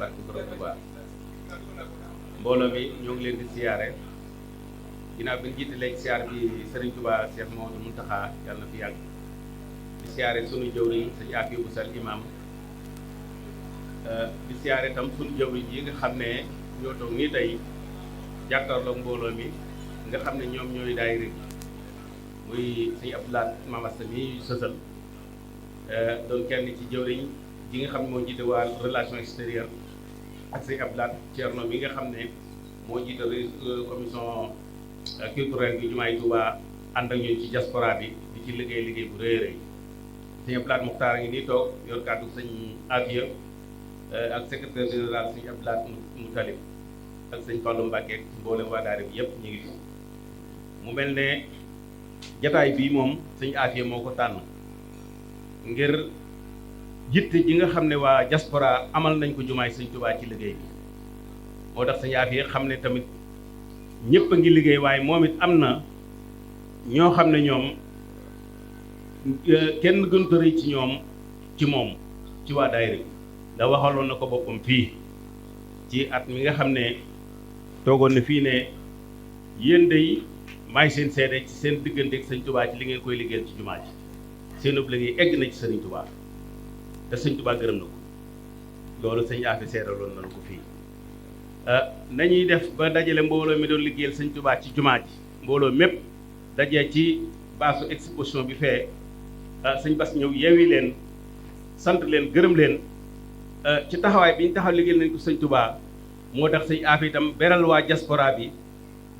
barke borom Tuubaa mbooloo mi ñoo ngi leen di siyaare ginnaaw bi ñu jiitalee ci siyaar bi Serigne Touba Cheikh Mouhamadou Mountakha yàlla na fi yàgg di siyaare sunu jëwriñ sëñ Afia Boussal imam di siyaare tam sunu jëwriñ yi nga xam ne ñoo toog nii tey jàkkaarloog mbooloo mi nga xam ne ñoom ñooy daayira bi muy sëñ Abdoulaye Mamassa mi sësal doon kenn ci jëwriñ ji nga xam ne moo jiite waa relation extérieure ak sëñ Abdoulaye Thierno mi nga xam ne moo jiite commission culturelle bi jumaay Touba ànd ak ñun ci diaspora bi di ci liggéey bu rëy a rëy sëñ Abdoulaye Muxtaar ngi nii toog yor kàddu sëñ Afia ak secrétaire général sëñ Abdoulaye Moutalib ak sëñ Fallou Mbacke ak mboolem waa daara bi yëpp ñu ngi fi mu mel ne jataay bii moom sëñ Afia moo ko tànn ngir jitte ji nga xam ne waa diaspora amal nañ ko jumaay sëñ Touba ci liggéey bi moo tax sëñ Afia xam ne tamit ñëpp a ngi liggéey waaye moom it am na ñoo xam ne ñoom kenn gënut a rëy ci ñoom ci moom ci waa daayira bi da waxaloon na ko boppam fii ci at mi nga xam ne toogoon na fii ne yéen day maay seen seede ci seen diggante ak sëñ Touba ci li ngeen koy liggéeyal ci jumaa ji seen ëpp liggéey egg na ci sëriñ Touba te sëñ Touba gërëm na ko loolu sëñ Afia seedaloon na ko fii nañuy def ba dajale mbooloo mi doon liggéeyal sëñ Touba ci jumaa ji mbooloo mépp dajee ci baasu exposition bi fee sëñ Bass ñëw yeewi leen sant leen gërëm leen ci taxawaay bi ñu taxaw liggéeyal nañ ko sëñ Touba moo tax sëñ Afia itam beral waa diaspora bi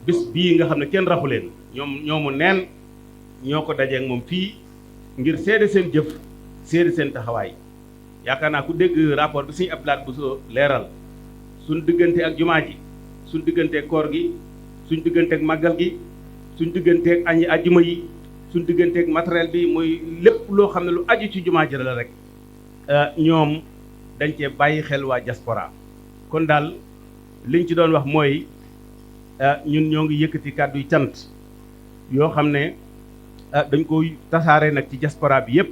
bis bii nga xam ne kenn raxu leen ñoomu neen ñoo ko dajeek moom fii ngir seede seen jëf seede seen taxawaay yaakaar naa ku dégg rapport bi sëñ Abdoulaye Bousso leeral suñ diggante ak jumaa ji suñ diggante ak koor gi suñ diggante ak màggal gi suñ diggante ak añi ajjuma yi suñ diggante ak matériel bi muy lépp loo xam ne lu aju ci jumaa ji la rek ñoom dañ cee bàyyi xel waa diaspora kon daal liñ ci doon wax mooy ñun ñoo ngi yëkkati kàddu yu cant yoo xam ne dañ ko tasaare nag ci diaspora bi yépp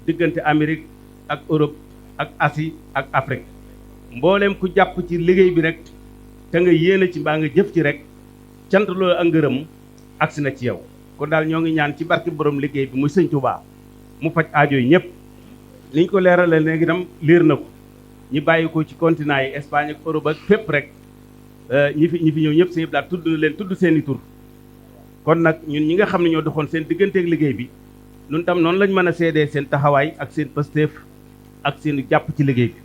diggante Amérique ak Europe ak Asie ak Afrique mboolem ku jàpp ci liggéey bi rek te nga yéene ci mbaa nga jëf ci rek cant loolu ak ngërëm agsi na ci yow kon daal ñoo ngi ñaan ci barke borom liggéey bi muy sëñ Touba mu faj aajo yi ñëpp liñ ko leeralal léegi itam liir na ko ñi bàyyi ko ci continent yi Espagne ak Europe ak fépp rek ñi fi ñëw ñëpp sëñ Abdoulaye tudd na leen tudd seeni tur kon nag ñun ñi nga xam ne ñoo doxoon seen digganteeg liggéey bi ñun tam noonu lañ mën a seedee seen taxawaay ak seen pësteef ak seen jàpp ci liggéey bi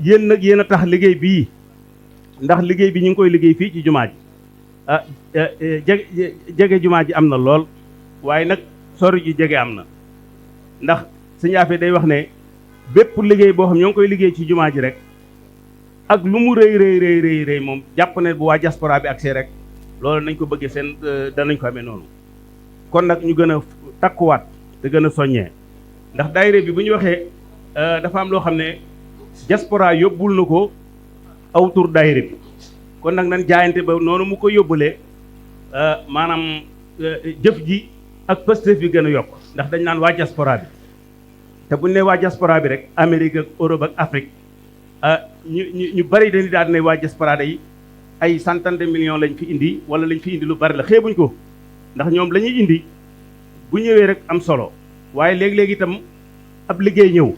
yéen nag yéen a tax liggéey bii ndax liggéey bi ñu ngi koy liggéey fii ci jumaa ji jege jumaa ji am na lool waaye nag sori ji jege am na ndax sëñ Afia day wax ne bépp liggéey boo xam ñoo ngi koy liggéey ci jumaa ji rek ak lu mu rëy moom jàpp ne bu waa diaspora bi accès rek loolu nañ ko bëggee seen danañ ko amee noonu kon nag ñu gën a takkuwaat te gën a soññee ndax daayira bi bu ñu waxee dafa am loo xam ne diaspora yóbbul na ko aw tur daayira bi kon nag nan jaayante ba noonu mu ko yóbbulee maanaam jëf ji ak pëstef bi gën a yokk ndax dañ naan waa diaspora bi te buñ ne waa diaspora bi rek Amérique ak Europe ak Afrique ñu bari dañuy daal ne waa diaspora day ay centaine de millions lañ fi indi wala lañ fi indi lu bari la xeebuñ ko ndax ñoom la ñuy indi bu ñëwee rek am solo waaye léegi-léegi itam ab liggéey ñëw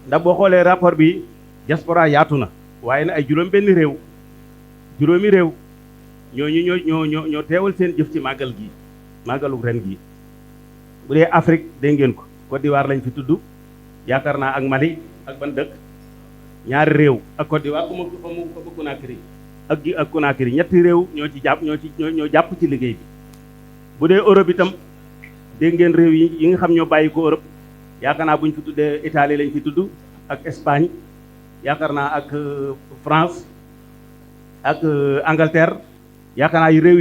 ndax boo xoolee rapport bi diaspora yaatu na waaye na ay juróomi réew ñoo teewal seen jëf ci màggal gi màggalu ren gi bu dee Afrique dégg ngeen ko Côte d'Ivoire lañ fi tudd yaakaar naa ak Mali ak ban dëkk ñaari réew ak Côte d'Ivoire ba Conakry ak Conakry ñetti réew ñoo jàpp ci liggéey bi bu dee Europe itam dégg ngeen réew yi nga xam ñoo bàyyi ko Europe yaakaar naa bu ñu fi tuddee Italie lañ fi tudd ak Espagne yaakaar naa ak France ak Angleterre yaakaar naa réew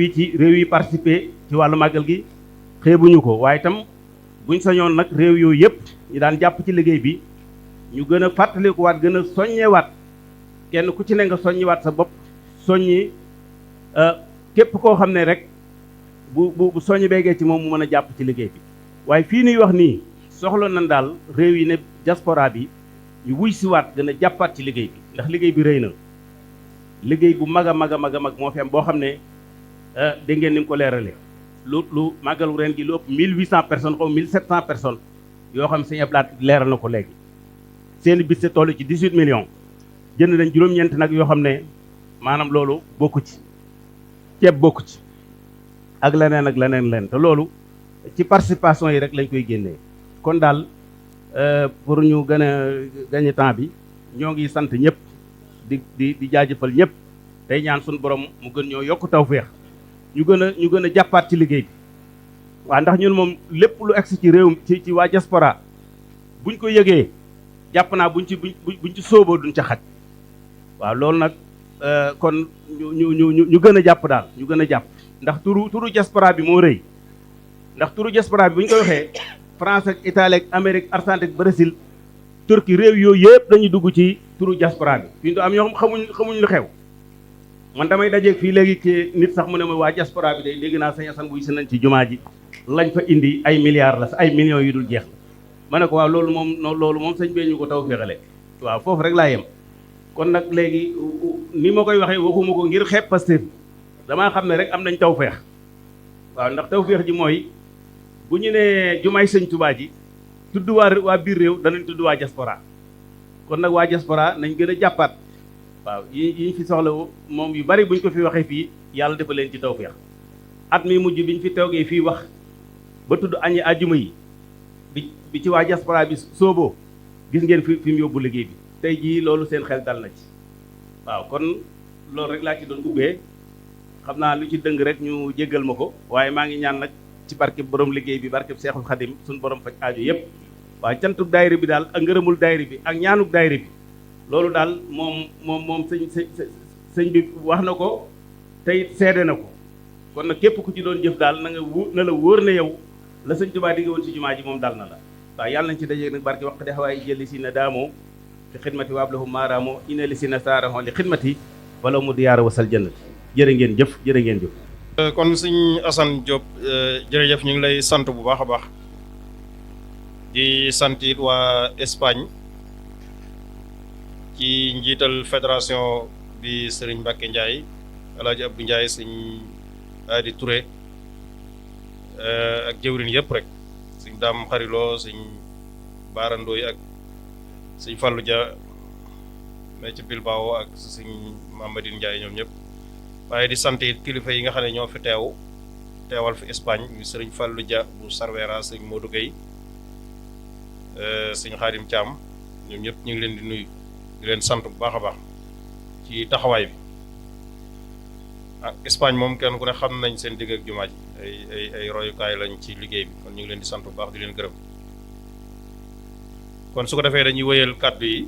yi participé ci wàllu màggal gi xeebuñu ko waaye itam buñ sañoon nag réew yooyu yëpp ñu daan jàpp ci liggéey bi ñu gën a fàttalikuwaat gën a soññewaat kenn ku ci ne nga soññiwaat sa bopp soññi képp koo xam ne rek bu soññi beegee ci moom mu mën a jàpp ci liggéey bi waaye fii nuy wax nii soxla nañ daal réew yi ne diaspora bi ñu wuy siwaat gën a jàppaat ci liggéey bi ndax liggéey bi rëy na liggéey bu mag a mag a mag a mag moo fi am boo xam ne dégg ngeen ni mu ko leerale lu màggalu ren gi lu ëpp 1800 personnes xaw 1700 personnes yoo xam ne Sëñ Abdou Lahad leeral na ko léegi seeni bis se toll ci 18 millions jënd nañ juróom-ñeent nag yoo xam ne maanaam loolu bokku ci ceeb bokku ci ak leneen ak leneen leen te loolu ci participation yi rek lañ koy génnee kon daal pour ñu gën a gagner temps bi ñoo ngi sant ñëpp di jaajëfal ñëpp tey ñaan suñu borom mu gën ñoo yokk tawféex ñu gën a jàppaat ci liggéey bi waaw ndax ñun moom lépp lu egsi ci réew ci waa diaspora buñ ko yëgee jàpp naa buñ ci sóoboo duñ ca xaj waaw loolu nag kon ñu gën a jàpp daal ñu gën a jàpp ndax turu diaspora bi moo rëy ndax turu diaspora bi bu ñu ko waxee France ak Italie ak Amérique Argentine ak Brésil Turquie réew yooyu yëpp dañuy dugg ci turu diaspora bi fi ñu am ñoo xamuñ lu xew man damay dajeeg fii léegi ci nit sax mu ne ma waa diaspora bi day dégg naa Sëñ Assane buy si nañ ci jumaa ji lañ fa indi ay milliards la ay millions yu dul jeex la ma ne ko waaw loolu moom sëñ bee ñu ko taw féexale waaw foofu rek laa yem kon nag léegi ni ma koy waxee waxuma ko ngir xeeb Pastef damaa xam ne rek am nañ taw feex waaw ndax taw feex ji mooy bu ñu nee jumaay Sëñ Tuubaa ji tudd waa biir réew danañ tudd waa diaspora kon nag waa diaspora nañ gën a jàppaat waaw yi ñu fi soxla moom yu bari buñ ko fi waxee fii yàlla dafa leen ci tawfeex at mi mujj biñ fi toogee fii wax ba tudd añi àjjuma yi bi ci waa diaspora bi sooboo gis ngeen fi mu yóbbu liggéey bi tey jii loolu seen xel dal na ci waaw kon loolu rek laa ci doon ubbee xam naa lu ci dëng rek ñu jéggal ma ko waaye maa ngi ñaan nag ci barkeb borom liggéey bi barkeb Seexul Xadim suñu borom faj aajo yëpp waaye cantuk daayira bi daal ak ngërëmul daayira bi ak ñaanuk daayira bi loolu daal moom sëñ bi wax na ko tey seede na ko kon nag képp ku ci doon jëf daal na la wóor ne yow la sëñ Tuubaa digge woon ci jumaa ji moom dal na la waaw yàlla nañ ci dajeeg nag barke wax de xawaay jëli si na daamoo fi xidmati waablahu maaraamoo ina li si na saaraxoo li xidmati wala mu diyaara wasal jannati jërë ngeen jëf jërë ngeen jëf kon sëñ Assane Diop jërëjëf ñu ngi lay sant bu baax a baax di sant it waa Espagne ci njiital fédération bi Serigne Mbacke Ndiaye Alaaji Abdou Ndiaye sëñ Adi Touré ak jëwrin yëpp rek sëñ Daam Xariloo sëñ Baarandooy ak sëñ Fallou Dia ne ci Bilbao ak sëñ Mamadine Ndiaye ñoom ñëpp waaye di sant it kilifa yi nga xam ne ñoo fi teewal fi Espagne ñu sëriñ Fallou Dia bu Sarwera sëñ Modou Gueye sëñ Xaadim Thiam ñoom ñëpp ñu ngi leen di nuyu di leen sant bu baax a baax ci taxawaay bi Espagne moom kenn ku ne xam nañ seen digg ak jumaa ji ay royukaay lañ ci liggéey bi kon ñu ngi leen di sant bu baax di leen gërëm kon su ko defee dañuy wéyal kàddu yi